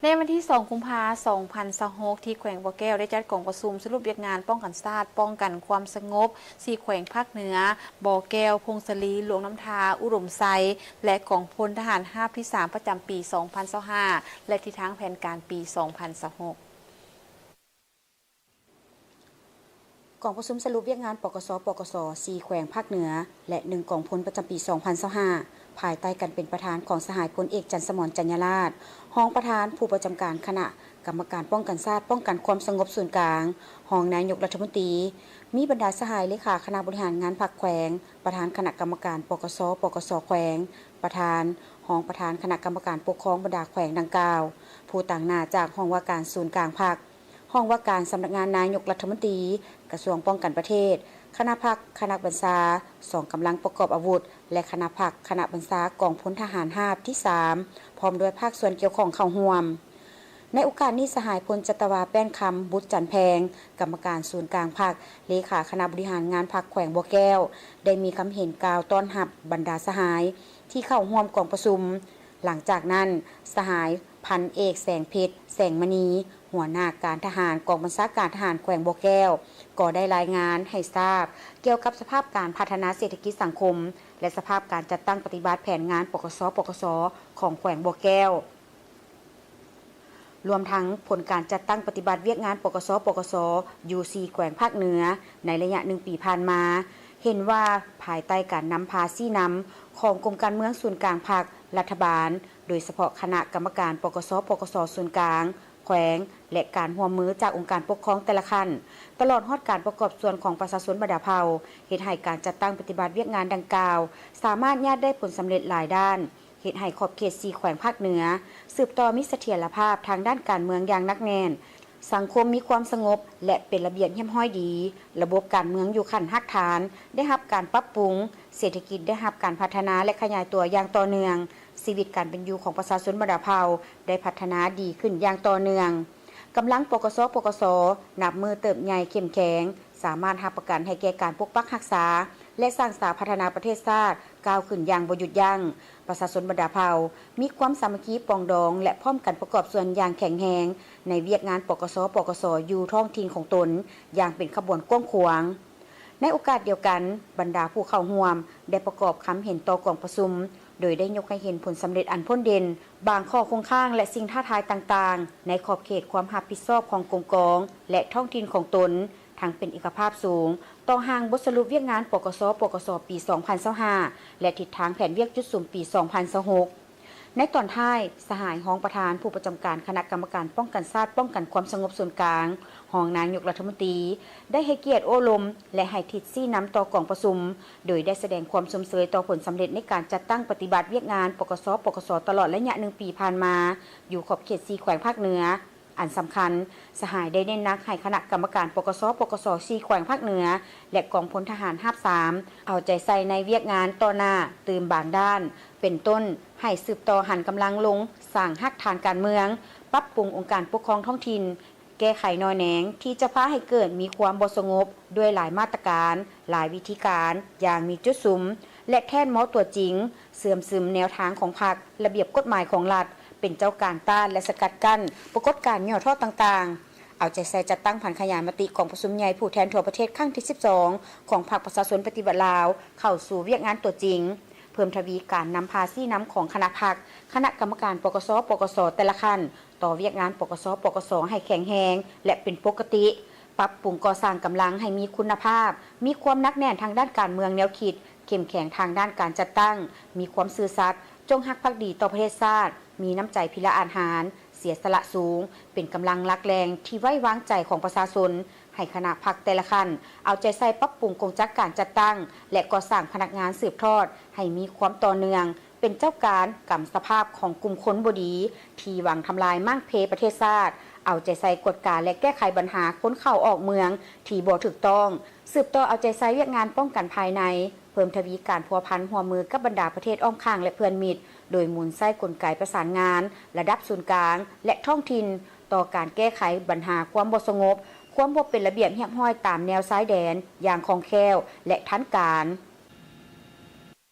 ໃນວັນທີສອງ ກຸມພາ ສອງພັນຊາວຫົກ ທີ່ແຂວງບໍ່ແກ້ວໄດ້ຈັດກອງປະຊຸມສະຫຼຸບວຽກງານປ້ອງກັນຊາດ, ປ້ອງກັນຄວາມສະຫງົບ ສີ່ແຂວງພາກເໜືອ, ບໍ່ແກ້ວ, ຜົ້ງສາລີ, ຫຼວງນ້ຳທາ, ອຸດົມໄຊ ແລະ ກອງພົນທະຫານຮາບທີສາມ ປະຈຳປີສອງພັນຊາວຫ້າ ແລະ ທິດທາງແຜນການປີສອງພັນຊາວຫົກ. ກອງປະຊຸມສະຫຼຸບວຽກງານ ປກສ ປກສ ສີ່ແຂວງພາກເໜືອ ແລະ ໜຶ່ງກອງພົນປະຈຳປີສອງພັນຊາວຫ້າ ພາຍໃຕ້ການເປັນປະທານຂອງສະຫາຍພົນເອກ ຈັນສະໝອນ ຈັນຍາລາດ ຮອງປະທານຜູ້ປະຈຳການຄະນະກຳມະການປ້ອງກັນຊາດ, ປ້ອງກັນຄວາມສະຫງົບສູນກາງ, ຮອງນາຍົກລັດຖະມົນຕີ, ມີບັນດາສະຫາຍເລຂາຄະນະບໍລິຫານງານພັກແຂວງ, ປະທານຄະນະກຳມະການ ປກສ ປກສ ແຂວງ, ປະທານ, ຮອງປະທານຄະນະກຳມະການປົກຄອງບັນດາແຂວງດັ່ງກ່າວ, ຜູ້ຕາງໜ້າຈາກຫ້ອງວ່າການສູນກາງພັກ, ຫ້ອງວ່າການສຳນັກງານນາຍົກລັດຖະມົນຕີ, ກະຊວງປ້ອງກັນປະເທດ, ຄະນະພັກ, ຄະນະບັນຊາ, ສອງກຳລັງປະກອບອາວຸດ ແລະ ຄະນະພັກ, ຄະນະບັນຊາກອງພົນທະຫານຮາບທີສາມ ພ້ອມດ້ວຍພາກສ່ວນກ່ຽວຂ້ອງເຂົ້າຮ່ວມ. ໃນໂອກາດນີ້, ສະຫາຍພົນຈັດຕະວາ ແປ້ນຄຳ ບຸດຈັນແພງ, ກຳມະການສູນກາງພັກ, ເລຂາຄະນະບໍລິຫານງານພັກແຂວງບໍ່ແກ້ວ ໄດ້ມີຄຳເຫັນກ່າວຕ້ອນຮັບບັນດາສະຫາຍທີ່ເຂົ້າຮ່ວມກອງປະຊຸມ. ຫຼັງຈາກນັ້ນ, ສະຫາຍພັນເອກ ແສງເພັດ ແສງມະນີ, ຫົວໜ້າການທະຫານກອງບັນຊາການທະຫານແຂວງບໍ່ແກ້ວ ກໍໄດ້ລາຍງານໃຫ້ຊາບກ່ຽວກັບສະພາບການພັດທະນາເສດຖະກິດສັງຄົມ ແລະ ສະພາບການຈັດຕັ້ງປະຕິບັດແຜນງານ ປກສ ປກສ ຂອງແຂວງບໍ່ແກ້ວ ລວມທັງຜົນການຈັດຕັ້ງປະຕິບັດວຽກງານ ປກສ ປກສ ຢູ່ສີ່ແຂວງພາກເໜືອໃນໄລຍະໜຶ່ງປີຜ່ານມາ, ເຫັນວ່າພາຍໃຕ້ການນຳພາຊີ້ນຳຂອງກົມການເມືອງສູນກາງພັກ, ລັດຖະບານ, ໂດຍສະເພາະຄະນະກຳມະການ ປກສ ປກສ ສູນກາງ, ແຂວງ ແລະ ການຮ່ວມມືຈາກອົງການປົກຄອງແຕ່ລະຂັ້ນ, ຕະຫຼອດຮອດການປະກອບສ່ວນຂອງປະຊາຊົນບັນດາເຜົ່າ, ເຮັດໃຫ້ການຈັດຕັ້ງປະຕິບັດວຽກງານດັ່ງກ່າວ ສາມາດຍາດໄດ້ຜົນສຳເລັດຫຼາຍດ້ານ, ເຮັດໃຫ້ຂອບເຂດສີ່ແຂວງພາກເໜືອ ສືບຕໍ່ມີສະຖຽນລະພາບທາງດ້ານການເມືອງຢ່າງໜັກແໜ້ນ, ສັງຄົມມີຄວາມສະຫງົບ ແລະ ເປັນລະບຽບຮຽບຮ້ອຍດີ, ລະບົບການເມືອງຢູ່ຂັ້ນຮາກຖານໄດ້ຮັບການປັບປຸງ, ເສດຖະກິດໄດ້ຮັບການພັດທະນາ ແລະ ຂະຫຍາຍຕົວຢ່າງຕໍ່ເນື່ອງ, ຊີວິດການເປັນຢູ່ຂອງປະຊາຊົນບັນດາເຜົ່າໄດ້ພັດທະນາດີຂຶ້ນຢ່າງຕໍ່ເນື່ອງ. ກຳລັງ ປກສ ປກສ ນັບມື້ເຕີບໃຫຍ່ເຂັ້ມແຂງ, ສາມາດຮັບປະກັນໃຫ້ແກ່ການປົກປັກຮັກສາ ແລະ ສ້າງສາພັດທະນາປະເທດຊາດກ້າວຂຶ້ນຢ່າງບໍ່ຢຸດຢັ້ງ. ປະຊາຊົນບັນດາເຜົ່າມີຄວາມສາມັກຄີປອງດອງ ແລະ ພ້ອມກັນປະກອບສ່ວນຢ່າງແຂງແຮງໃນວຽກງານ ປກສ ປກສ ຢູ່ທ້ອງຖິ່ນຂອງຕົນຢ່າງເປັນຂະບວນກວ້າງຂວາງ. ໃນໂອກາດດຽວກັນ, ບັນດາຜູ້ເຂົ້າຮ່ວມໄດ້ປະກອບຄຳເຫັນຕໍ່ກອງປະຊຸມ, ໂດຍໄດ້ຍົກໃຫ້ເຫັນຜົນສຳເລັດອັນພົ້ນເດັ່ນ, ບາງຂໍ້ຄົງຄ້າງ ແລະ ສິ່ງທ້າທາຍຕ່າງໆ ໃນຂອບເຂດຄວາມຮັບຜິດຊອບຂອງກົມກອງ ແລະ ທ້ອງຖິ່ນຂອງຕົນ, ທັງເປັນເອກະພາບສູງຕໍ່ຮ່າງບົດສະຫຼຸບວຽກງານ ປກສ ປກສ ປີສອງພັນຊາວຫ້າ ແລະ ທິດທາງແຜນວຽກຈຸດສຸມປີສອງພັນຊາວຫົກ. ໃນຕອນທ້າຍ, ສະຫາຍຮອງປະທານຜູ້ປະຈຳການຄະນະກຳມະການປ້ອງກັນຊາດ, ປ້ອງກັນຄວາມສະຫງົບສູນກາງ, ຮອງນາຍົກລັດຖະມົນຕີ ໄດ້ໃຫ້ກຽດໂອ້ລົມ ແລະ ໃຫ້ທິດຊີ້ນຳຕໍ່ກອງປະຊຸມ, ໂດຍໄດ້ສະແດງຄວາມຊົມເຊີຍຕໍ່ຜົນສຳເລັດໃນການຈັດຕັ້ງປະຕິບັດວຽກງານ ປກສ ປກສ ຕະຫຼອດໄລຍະໜຶ່ງປີຜ່ານມາ ຢູ່ຂອບເຂດສີ່ແຂວງພາກເໜືອ. ອັນສຳຄັນ, ສະຫາຍໄດ້ເນັ້ນໜັກໃຫ້ຄະນະກຳມະການ ປກສ ປກສ ສີ່ແຂວງພາກເໜືອ ແລະ ກອງພົນທະຫານຮາບສາມ ເອົາໃຈໃສ່ໃນວຽກງານຕໍ່ໜ້າຕື່ມບາງດ້ານ, ເປັນຕົ້ນ, ໃຫ້ສືບຕໍ່ຫັນກຳລັງລົງສ້າງຮາກຖານການເມືອງ, ປັບປຸງອົງການປົກຄອງທ້ອງຖິ່ນ, ແກ້ໄຂໜໍ່ແໜງທີ່ຈະພາໃຫ້ເກີດມີຄວາມບໍ່ສະຫງົບດ້ວຍຫຼາຍມາດຕະການ, ຫຼາຍວິທີການຢ່າງມີຈຸດສຸມ ແລະ ແທ່ນໝໍຕົວຈິງ, ເຊື່ອມຊຶມແນວທາງຂອງພັກ, ລະບຽບກົດໝາຍຂອງລັດ, ເປັນເຈົ້າການຕ້ານ ແລະ ສະກັດກັ້ນປາກົດການຫຍໍ້ທໍ້ຕ່າງໆ, ເອົາໃຈໃສ່ຈັດຕັ້ງຜັນຂະຫຍາຍມະຕິກອງປະຊຸມໃຫຍ່ຜູ້ແທນທົ່ວປະເທດຄັ້ງທີສິບສອງ ຂອງພັກປະຊາຊົນປະຕິວັດລາວ ເຂົ້າສູ່ວຽກງານຕົວຈິງ, ເພີ່ມທະວີການນຳພາຊີ້ນຳຂອງຄະນະພັກ, ຄະນະກຳມະການ ປກສ ປກສ ແຕ່ລະຂັ້ນ ຕໍ່ວຽກງານ ປກສ ປກສ ໃຫ້ແຂງແຮງ ແລະ ເປັນປົກກະຕິ, ປັບປຸງກໍ່ສ້າງກຳລັງໃຫ້ມີຄຸນນະພາບ, ມີຄວາມໜັກແໜ້ນທາງດ້ານການເມືອງແນວຄິດ, ເຂັ້ມແຂງທາງດ້ານການຈັດຕັ້ງ, ມີຄວາມຊື່ສັດ, ຈົງຮັກພັກດີຕໍ່ປະເທດຊາດ, ມີນ້ຳໃຈພິລະອາດຫານ, ເສຍສະຫຼະສູງ, ເປັນກຳລັງຫຼັກແຫຼ່ງທີ່ໄວ້ວາງໃຈຂອງປະຊາຊົນ, ໃຫ້ຄະນະພັກແຕ່ລະຂັ້ນເອົາໃຈໃສ່ປັບປຸງກົງຈັກການຈັດຕັ້ງ ແລະ ກໍ່ສ້າງພະນັກງານສືບທອດໃຫ້ມີຄວາມຕໍ່ເນື່ອງ, ເປັນເຈົ້າການກຳສະພາບຂອງກຸ່ມຄົນບໍ່ດີທີ່ຫວັງທຳລາຍມ້າງເພປະເທດຊາດ, ເອົາໃຈໃສ່ກວດກາ ແລະ ແກ້ໄຂບັນຫາຄົນເຂົ້າອອກເມືອງທີ່ບໍ່ຖືກຕ້ອງ, ສືບຕໍ່ເອົາໃຈໃສ່ວຽກງານປ້ອງກັນພາຍໃນ, ເພີ່ມທະວີການພົວພັນຮ່ວມມືກັບບັນດາປະເທດອ້ອມຂ້າງ ແລະ ເພື່ອນມິດ, ໂດຍໝູນໃຊ້ກົນໄກປະສານງານລະດັບສູນກາງ ແລະ ທ້ອງຖິ່ນ ຕໍ່ການແກ້ໄຂບັນຫາຄວາມບໍ່ສະຫງົບ, ຄວາມບໍ່ເປັນລະບຽບຮຽບຮ້ອຍຕາມແນວຊາຍແດນຢ່າງຄ່ອງແຄ້ວ ແລະ ທັນການ.